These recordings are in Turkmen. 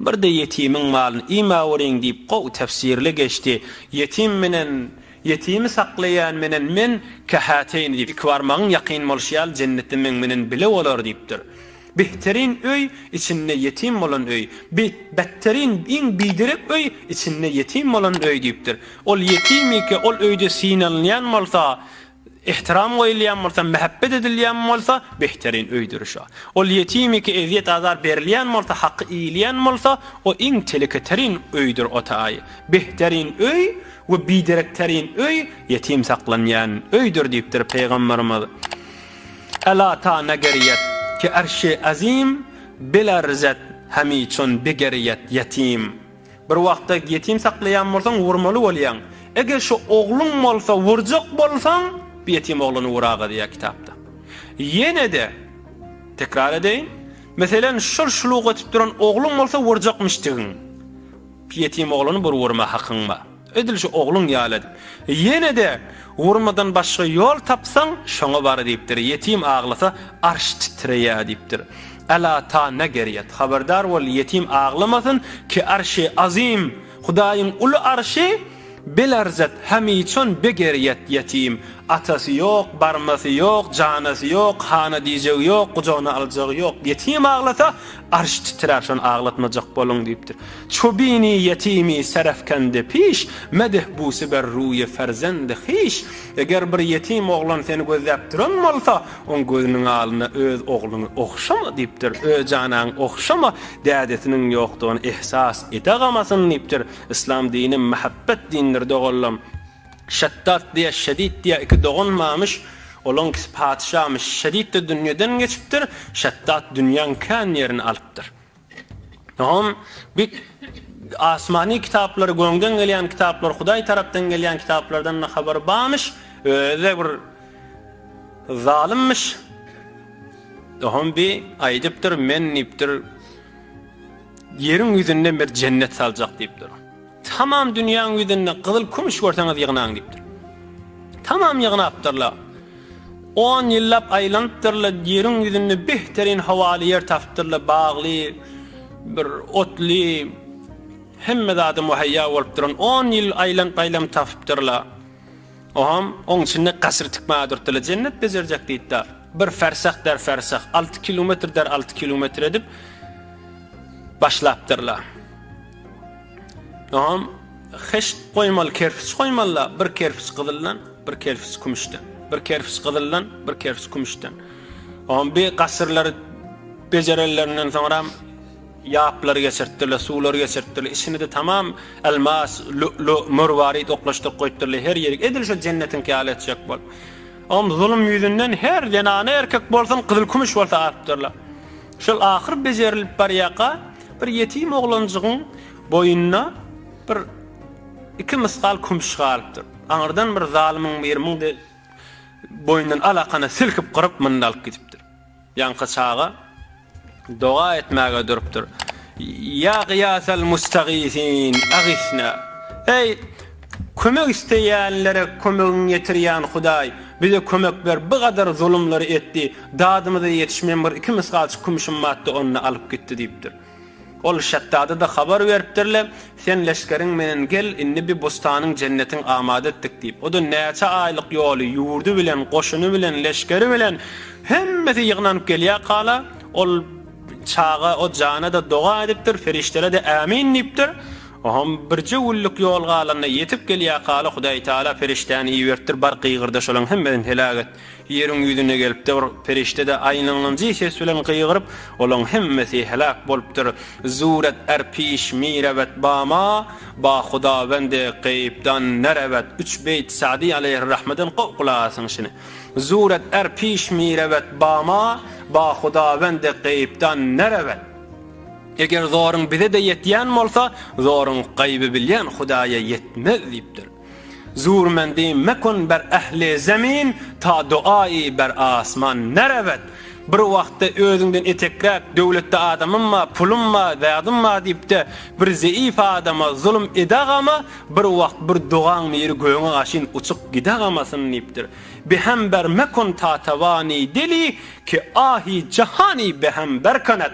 Bir-de ýetimiň malyny iýmäweriň diýip gowy tefsirli geçdi. Ýetim menen, ýetimi saklaýan menen men kähäteýni diýip, ikibarmagyň ýakyn bolşy ýaly jennetde meň menen bile bolar diýipdir. Behterin öý, içinde ýetim bolan öý. Betterin, iň biderek öý, içinde ýetim bolan öý diýipdir. Ol ýetimike ol öýde synalynýan bolsa, Ehtiram goýulýan bolsa, mähebbet edilýän bolsa, behterin öýdür şo. Ol ýetimiki ezýet-azar berilýän bolsa, haky iýilýän bolsa, o iň teleketerin öýdür o taýy. Behterin öý we biderekterin öý ýetim saklanýan öýdür diýipdir pygamberimiz. Ela ta negerýet ki arşi azim bilerzet hemi çun bigerýet ýetim. Bir wagtda ýetim saklaýan bolsaň urmaly bolýaň. Eger şu ogluň bolsa urjak bolsaň bu ýetim oglany uraga diýýär kitapda. Ýene-de tekrar edeýin. Meselem şol şuluk etip duran ogluň bolsa urjakmyşdygyň. Ýetim oglany bir urma hakyň bar. Edil şu ogluň ýaly edip. Ýene-de urmadan başga ýol tapsaň, şoňa bar diýipdir. Ýetim aglasa, arş titreýär diýipdir. Ela ta ne gerýet. Habardar bol, ýetim aglamasyn, ki arşy azym, Hudaýyň uly arşy, Bilerzet hemiçon begerýet ýetim. Atasy ýok, barmasy ýok, janasy ýok, hana diýjegi ýok, gujagyna aljagy ýok. Ýetim aglasa, arş titrär, şony aglatmajak boluň diýipdir. Çobini ýetimi serefkendi piş, Medeh busi ber ruýy ferzendi hyş. Eger bir ýetim oglan seni gözläp duran bolsa, oň gözüniň alynda öz ogluňy ogşama diýipdir. Öz janaňy ogşama, dädesiniň ýokdugyny ehsas edegamasyn diýipdir. Yslam dini mähebbet dindir doganlam. Şetdat diýe Şedit diýe iki dogan barmyş. Olaň ikisi patyşamyş. Şedit-de dünýeden geçipdir, Şetdat dünýäň kän ýerini alypdyr. Oňam bir asmany kitaplary, göňden gelýän kitaplar, Hudaý tarapdan gelýän kitaplardan-da habary barmyş. Özi-de bir zalymmyş. Oňam bir aýdypdyr, men diýipdir, Ýeriň ýüzünde bir jennet saljak diýipdir. Tamam dünýäň ýüzünde gyzyl kümüş görseňiz ýygnaň diýipdir. Tamam ýygnapdyrlar. On ýyllap aýlanypdyrlar, ýeriň ýüzünde behterin howaly ýer tapypdyrlar, bagly, bir otly, hemme zady muhaýýa bolup duran. On ýyl aýlanyp-aýlanyp tapypdyrlar. Oňam oň içinde gasyr tikmäge durupdyrlar. Jennet bejerjek diýipdir. Bir fersah der fersah, alty kilometr der alty kilometr edip başlapdyrlar. Oňam heşt goýmaly, kerpiç goýmaly-da, bir kerpiç gyzyldan, bir kerpiç kümüşden. Bir kerpiç gyzyldan, bir kerpiç kümüşden. Oňam bir gasyrlary bejerenlerinden soňram Ýaplary geçirtdirler, suwlary geçirtdirler, içini-de tamam elmas, lü'lü, mürwarit oklaşdyryp goýupdyrlar, her ýeri edil şo jennetiňki ýaly etjek bolup. Oňam zulum ýüzünden her zenana erkek bolsun, gyzyl-kümüş bolsa alypdyrlar. Şol ahyr bejerilip barýarka, bir ýetim oglanjygyň boýnuna bir iki mysgal kümüş galypdyr. Aňyrdan bir zalymyň biri muň boýnundan alakana silkip gyryp, muny alyp gidipdir. Ýaňky çaga doga etmäge durupdyr. Ýa gyýasal mustagysin, agisna! Eý, kömek isleýänlere kömegiňi ýetirýän Hudaý, bize kömek ber, bu gadar zulumlary etdi, dadymyza ýetişmeýän bir iki mysgalçyk kümüşim batdy, ony-da alyp gitdi diýipdir. Ol Şetdada-da habar beripdirler, Sen leşgeriň menen gel, indi bi bustanyň, jennetiň amady etdik diýip. O-da näçe aýlyk ýoly, ýurdy bilen, goşuny bilen, leşgeri bilen, hemmesi ýygnanyp gelýärkala, ol çaga, o jana-da doga edipdir, perişdelere-de ämin diýipdir. Oňam birje günlük ýol galanda ýetip gelýärkala, Hudaýtagala perişdäni iberipdir, bar gygyrda şolaň hemmesini heläk et. Ýeriň ýüzüne gelipdi bir perişde-de aýynyňynjy ses bilen gygyryp, olaň hemmesi heläk bolupdyr. Zuret erpiş mirewet bama, ba hudawendi gaýypdan nerewet Üç beýt Sa'dy aleýhirrahmeden gowy gulak asyň şini. Zuret erpiş mirewet bama, ba hudawendi gaýypdan nerewet. Eger zoruň bize-de ýetýän bolsa, zoruň gaýyby bilýän Hudaýa ýetmez diýipdir. Zurmendi mekun ber ähli zemin, ta duaýy ber asman nerewet. Bir wagtda özüňden etekräk döwletde adamym bar, pulum bar, zadym bar diýip-de, bir zeýif adama zulum edagama, bir wagt bir dogaň biri göňe gaşyn uçup gidagamasyn diýipdir. Behem ber mekun ta tawani deli, ki ahi jahani behem berkanet.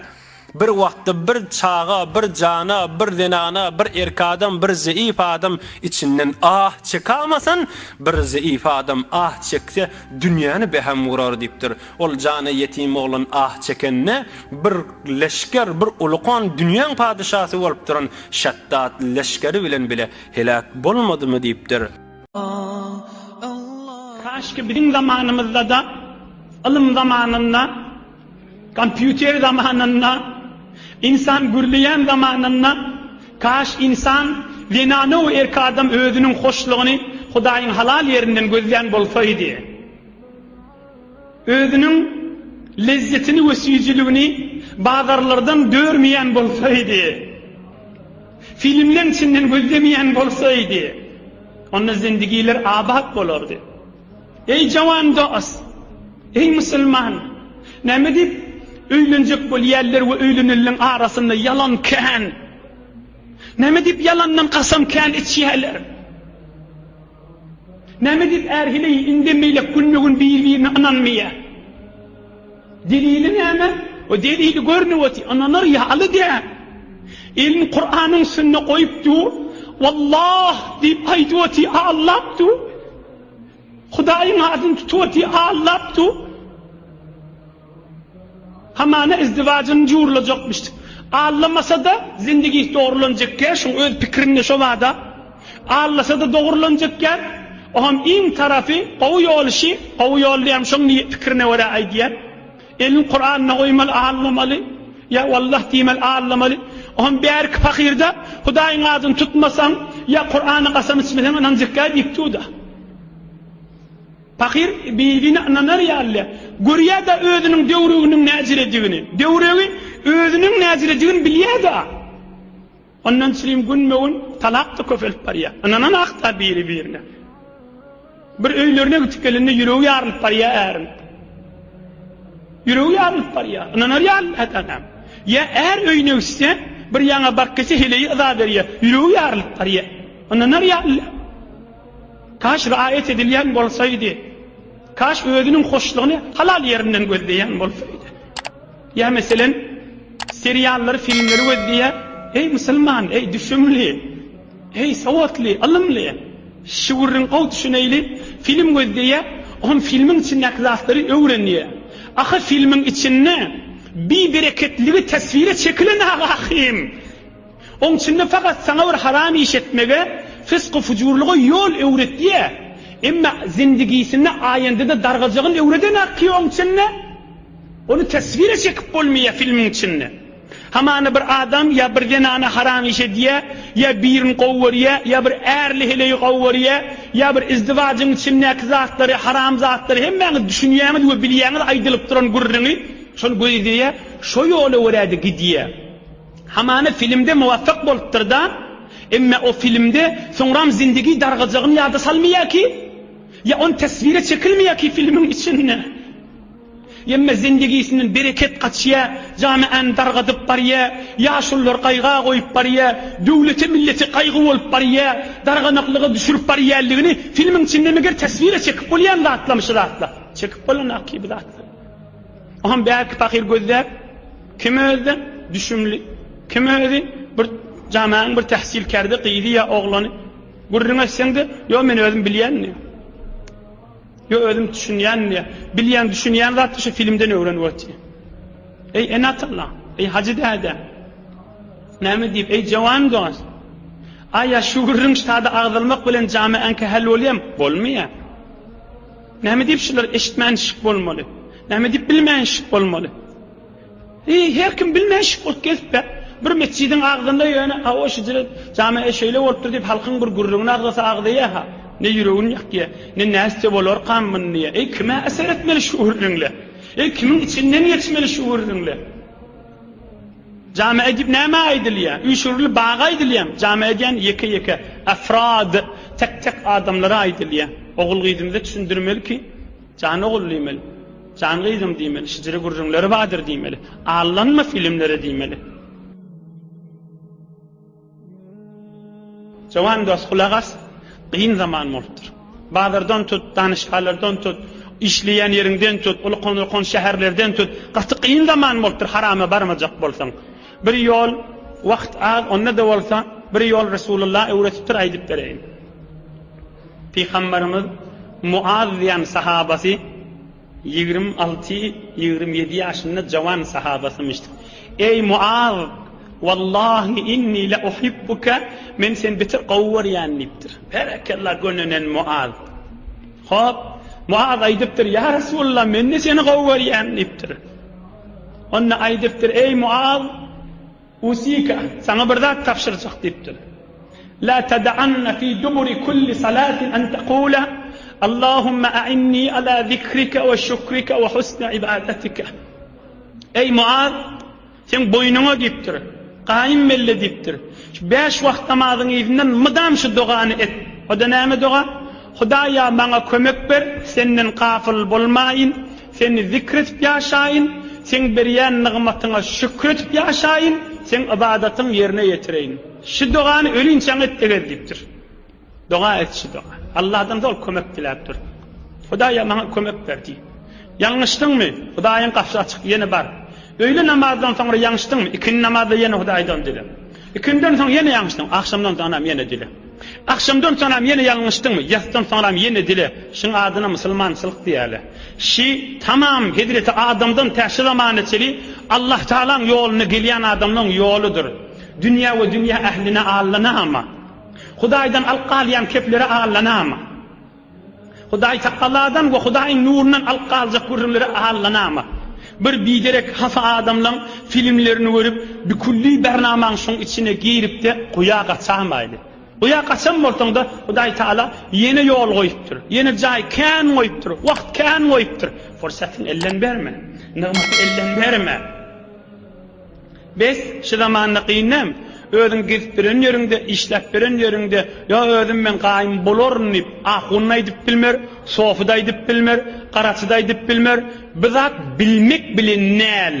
Bir wagtda bir çaga, bir jana, bir zenana, bir erk adam, bir zeýif adam içinden ah çekalmasan, bir zeýif adam ah çekse, dünýäni behem urar diýipdir. Ol jana ýetim oglan ah çekende, bir leşger, bir ulukan dünýäň padyşasy bolup duran Şetdat leşgeri bilen bile heläk bolmadymy diýipdir. Kaşki biziň zamanymyzda-da ylym zamanynda, kompýuter zamanynda, ynsan gürleýän zamanynda, kaş ynsan zenana we erkek adam özüniň hoşlugyny Hudaýyň halal ýerinden gözlän bolsaýdy. Özüniň lezzetini we süýjüligini bazarlardan dörmeýän bolsaýdy. Filmleň içinden gözlemeýän bolsaýdy, onda zindigiler abat bolardy. Eý jawan dost! Eý musulman! Näme diýip öýlenjek bolýanlar we öýlenenleň arasynda ýalan kän? Näme diýip ýalandan kasam kän içýärler? Näme diýip är-heleý indem beýlek günbe-gün bir-birine ynanmaýar? Delili näme? O delili görnüp otyr, ynanar ýaly däl. Elini Kuranyň üstünde goýup dur, Wallah diýip aýdyp otyr, allap dur. Hudaýyň adyny tutup otyr, allap dur. Hamana izdiwajyny jurlajakmyşdyk. Allamasa-da zindigisi dogrulanjakýa, şoň öz pikirinde şo bada. Allasa-da dogrulanjakýa. Oňam iň tarapy gowy ýol şi, gowy ýol diýýän şoň pikirine görä aýdýan. Elini Kuranyna goýmaly, allamaly. Ýa wallah diýmeli, allamaly. Oňam bärki pahyrda Hudaýyň adyny tutmasaň, ýa Kurana kasam içmeseň ynanjakýa diýip dur-da. Pahyr birine ynanar ýaly, görýär-de özüniň döwreginiň näjiredigini. Döwregi özüniň näjiredigini bilýär-de. Ondan çürim günbe-gün talak-da köpelip barýar. Ynananok-da biri-birine. Bir öýlerine gidip gelende ýüregi ýarylyp barýar äriň. Ýüregi ýarylyp barýar. Ynanar ýaly adam. Ýa är öýüne gitse, bir ýaňa baryp gelse heleýi yza berýär. Ýüregi ýarylyp barýar. Ynanar ýaly. Kaş raýat edilýän bolsaýdy. Kaş özüniň hoşlugyny halal ýerinden gözleýän bolsaýdy. Ýa meselem, seriallary, filmleri gözleýär. Eý musulman, eý düşümli, eý sowatly, ylymly. Şu gürrüň gowy düşüneýli. Film gözleýär, oňam filmiň içindäki zatlary öwrenýär. Ahy filmiň içinde bibereketligi teswire çekilen ahym. Oň içinde fakat saňa bir haram iş etmege, fysky-fujurlyga ýol öwretýä. Emma zindigisinde aýendede dargajagyn öwredenak ki oň içinde. Ony teswire çekip bolmaýa filmiň içinde. Hamana bir adam ýa bir zenana haram iş edýä, ýa birini gowy görýä, ýa bir ärli heleýi gowy görýä, ýa bir izdiwajyň içindäki zatlary, haram zatlary hemmäňiz düşünýäňiz we bilýäňiz aýdylyp duran gürrüňi, şony gözleýä, şo ýola görä-de gidýä. Hamana filmde muwaffak bolupdyrda, emme o filmde soňram zindigi dargajagyny ýada salmaýa ki, ýa on teswire çekilmeýä ki filmiň içinde. Emme zindigisinden bereket gaçýa, jamiany dargadyp barýa, ýaşululary gaýga goýup barýa, döwlete millete gaýgy bolup barýa, darganaklyga düşürip barýanlygyny filmiň içinde meger teswire çekip bolýan zatlarmy şu zatlar? Çekip bolanok ki bu zatlar. Oňam bärki pahyr gözläp, kim özde düşümli, kim özi bir jamaň bir tähsilkärde gyzy ýa oglany. Gürrüň etseň-de, ýo men özüm bilýän diýýär. Ýo özüm düşünýän diýýär. Bilýän, düşünýän zatdy şu filmden öwrenip otyr. Eý ene-atalar, eý hajy däde. Näme diýip, eý jawan dost. Aý ýa şu gürrüň ştada agzalmak bilen jamaňky hal bolýam? Bolmaýar. Näme diýip şular eşitmän şik bolmaly? Näme diýip bilmän şik bolmaly? Eý, her kim bilmän şik bolup gezip-de, bir metjidiň agzynda ýöne, hawa, şu jire jame şeýle bolupdyr diýip halkyň bir gürrüňini agzasa agzaýa-ha. Ne ýüregini ýakýa, ne nätse bolarkam muny diýýä. Eý, kime eser etmeli şu gürrüňle? Eý, kimiň içinden geçmeli şu gürrüňle? Jame diýip nämä aýdylýar? Üýşürili baga aýdylýarmy? Jame diýen ýeke-ýeke, efrad, tek-tek adamlara aýdylýar. Ogul-gyzymyza düşündirmeli ki, jan ogul diýmeli, jan gyzym diýmeli, şijire gürrüňleri bardyr diýmeli, aldanma filmlere diýmeli. Jowan dost gulak as, gyn zaman bolupdyr. Bazardan tut, danyşgalardan tut. Işleýän ýeriňden tut, ulukan-ulukan şäherlerden tut. Gaty kyn zaman bolupdyr harama barmajak bolsaň. Bir ýol, wagt az, onda-da bolsa, bir ýol Resulullah öwretipdir, aýdyp bereýin. Pygamberimiz Muaz diýen sahabasy 26, 27 ýaşynda jawan sahabasymyşdyk. Eý Muaz, wallahi inni le uhibbuka, men seni beter gowy görýän diýipdir. Berekella gönenen Muaz. Hop, Muaz aýdypdyr, Ýa Resulullah, men-de seni gowy görýän diýipdir. Onda aýdypdyr, Eý Muaz, usika, saňa bir zat tabşyrjak diýipdir. La tada'anna fi duburi kulli salatin an taqula Allahumma a'inni ala zikrika we şükrika we husni ibadatika. Eý Muaz, Seň boýnuňa diýipdir. Gaýym belle diýipdir. Şu bäş wagt namazyň yzyndan mydam şu dogany et. O-da näme doga? Hudaýa maňa kömek ber, senden gafyl bolmaýyn, seni zikr edip ýaşaýyn, seň berýän nygmatyňa şükür edip ýaşaýyn, seň ybadatyňy ýerine ýetireýin. Şu dogany ölinçäň et-de gez diýipdir. Doga et şu doga. Allahdan zol kömek diläp dur. Hudaýa maňa kömek ber diý. Ýalňyşdyňmy? Hudaýyň gapysy açyk, ýene bar. Öýle namazdan soňra ýalňyşdyňmy? Ikindi namazda ýene Hudaýdan dile. Ikinden soň ýene ýalňyşdyň, agşamdan soňram ýene dile. Agşamdan soňram ýene ýalňyşdyňmy? Ýasdan soňram ýene dile. Şuň adyna musulmançylyk diýýärler. Şi tamam hezreti Adamdan tä şu zamana çeli Allah Tagalaň ýoluna gelýän adamlaň ýoludyr. Dünýä we dünýä ähline allanama. Hudaýdan alyp galýan keplere allanama. Hudaý Tagaladan we Hudaýyň nurundan alyp galjak gürrüňlere allanama. Bir biderek hapa adamlaň filmlerini görüp, bikülli bernamaň şoň içine girip-de guýa gaçamaýly. Guýa gaçan bolsaň-da, Hudaý Tagala ýene ýol goýupdyr, ýene jaý kän goýupdyr, wagt kän goýupdyr. Pursatyňy elden berme, nygmaty elden berme. Bes, şu zamanda kyn-däm. Özüň gezip ýören ýeriňde, işläp ýören ýeriňde, ýa özüm men gaýym bolaryn diýip, ahun-da aýdyp bilmer, sofy-da aýdyp bilmer, garaçy-da aýdyp bilmer. Bu zat bilmek bilen däl.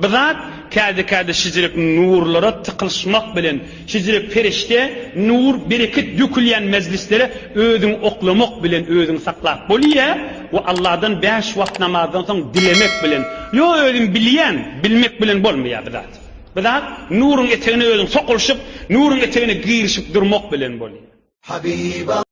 Bu zat käde-käde şijirek nurlara tykylyşmak bilen, şijirek perişde, nur, bereket dökülýän mejlislere özüňi oklamak bilen özüňi saklap bolýar we Allahdan bäş wagt namazdan soň dilemek bilen. Ýok özüm bilýän, bilmek bilen bolmaýar bu zat. Bu zat nuruň etegine özüň sokulyşyp, nuruň etegine girişip durmak bilen bolýar.